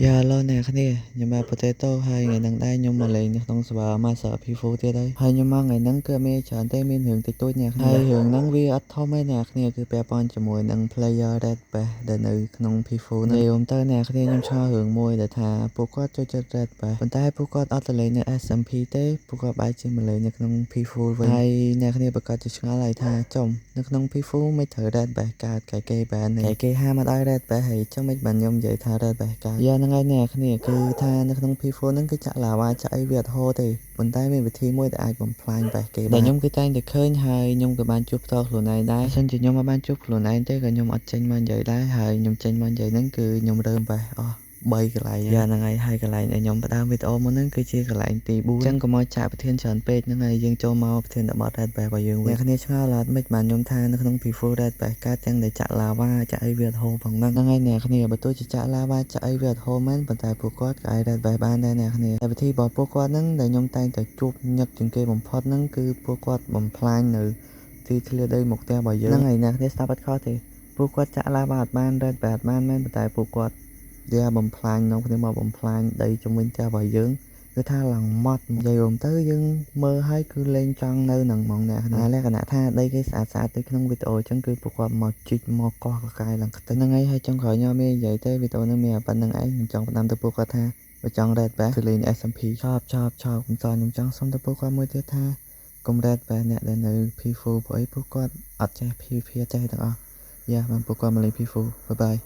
យ៉ាឡូអ្នកគ្នាខ្ញុំបាទ Potato ហើយថ្ងៃហ្នឹងដែរខ្ញុំមកលេងនៅក្នុង server Master P4 ទៀតហើយហើយខ្ញុំមកថ្ងៃហ្នឹងគឺអត់មានច្រើនទេមានរឿងតិចតួចអ្នកគ្នាហើយរឿងហ្នឹងវាអត់ធំទេអ្នកគ្នាគឺពាក់ព័ន្ធជាមួយនឹង player Red Base ដែលនៅក្នុង P4 ហ្នឹងនិយាយទៅអ្នកគ្នាខ្ញុំឆ្ងល់រឿងមួយដែលថាពួកគាត់ចូលចិត្ត Red Base ប៉ុន្តែពួកគាត់អត់ទៅលេងនៅ SMP ទេពួកគាត់បែរជាមកលេងនៅក្នុង P4 វិញហើយអ្នកគ្នាប្រកាសជាឆ្ងល់ហើយថាចំនៅក្នុង P4 មិនត្រូវ Red Base កើតកែគេបានកែគេហាមអត់ឲ្យ Red Base ហើយចុះមិនបានខ្ញុំនិយាយថា Red Base កើតយ៉ាហ្នឹងហើយអ្នកគ្នាគឺថានៅក្នុង P4 ហ្នឹងគឺចាក់ឡាវ៉ាចាក់អីវាអត់ហូរទេប៉ុន្តែមានវិធីមួយដែលអាចបំផ្លាញ base គេបានដែលខ្ញុំគឺតែងតែឃើញហើយខ្ញុំក៏បានជួបផ្ទាល់ខ្លួនឯងដែរបើសិនជាខ្ញុំអត់បានជួបខ្លួនឯងទេក៏ខ្ញុំអត់ចេញមកនិយាយដែរហើយខ្ញុំចេញមកនិយាយហ្នឹងគឺខ្ញុំរើម base អស់3កន្លែងយ៉ាហ្នឹងហើយហើយកន្លែងដែលខ្ញុំផ្ដើមវីដេអូមុនហ្នឹងគឺជាកន្លែងទី4អញ្ចឹងកុំឲ្យចាក់ប្រធានច្រើនពេកហ្នឹងហើយយើងចូលមកប្រធានបទ Red Base របស់យើងវិញអ្នកគ្នាឆ្ងល់អត់មិនបានខ្ញុំថានៅក្នុង P4 Red Base កើតទាំងដែលចាក់ឡាវ៉ាចាក់អីវាអត់ហូរផងហ្នឹងហ្នឹងហើយអ្នកគ្នាបើទោះជាចាក់ឡាវ៉ាចាក់អីវាអត់ហូរមែនប៉ុន្តែពួកគាត់ក៏អាច Red Base បានដែរអ្នកគ្នាតែវិធីរបស់ពួកគាត់ហ្នឹងដែលខ្ញុំតែងតែជួបញឹកជាងគេបំផុតហ្នឹងគឺពួកគាត់បំផ្លាញនៅទីធ្លាដីមុខផ្ទះរបស់យើងហ្នឹងហើយអ្នកគ្នាស្ដាប់អត់ខុសទេពួកគាត់ចាក់ឡាវ៉ាអត់បាន Red Base អត់បានមែនប៉ុន្តែពួកគាត់យ៉ាបំផ្លាញនាំគ្នាមកបំផ្លាញដីជុំវិញផ្ទះរបស់យើងគឺថាឡើងម៉ត់និយាយរួមទៅយើងមើលហើយគឺលេងចង់នៅនឹងហ្មងអ្នកណាលក្ខណៈថាដីគេស្អាតស្អាតទៅក្នុងវីដេអូអញ្ចឹងគឺពួកគាត់មកជីកមកកោះកកាយឡើងខ្ទេចហ្នឹងហើយហើយចុងក្រោយខ្ញុំមាននិយាយទេវីដេអូនេះមានប៉ុណ្្នឹងឯងខ្ញុំចង់ផ្ដាំទៅពួកគាត់ថាបើចង់ Red Base គឺលេង SMP ឆប់ឆប់ឆប់ខ្ញុំតខ្ញុំចង់សុំទៅពួកគាត់មួយទៀតថាកុំ Red Base អ្នកដែលនៅ P4 ព្រោះអីពួកគាត់អត់ចេះ PVP អត់ចេះទាំងអស់យ៉ាបានពួកគាត់មកលេង P4 bye bye.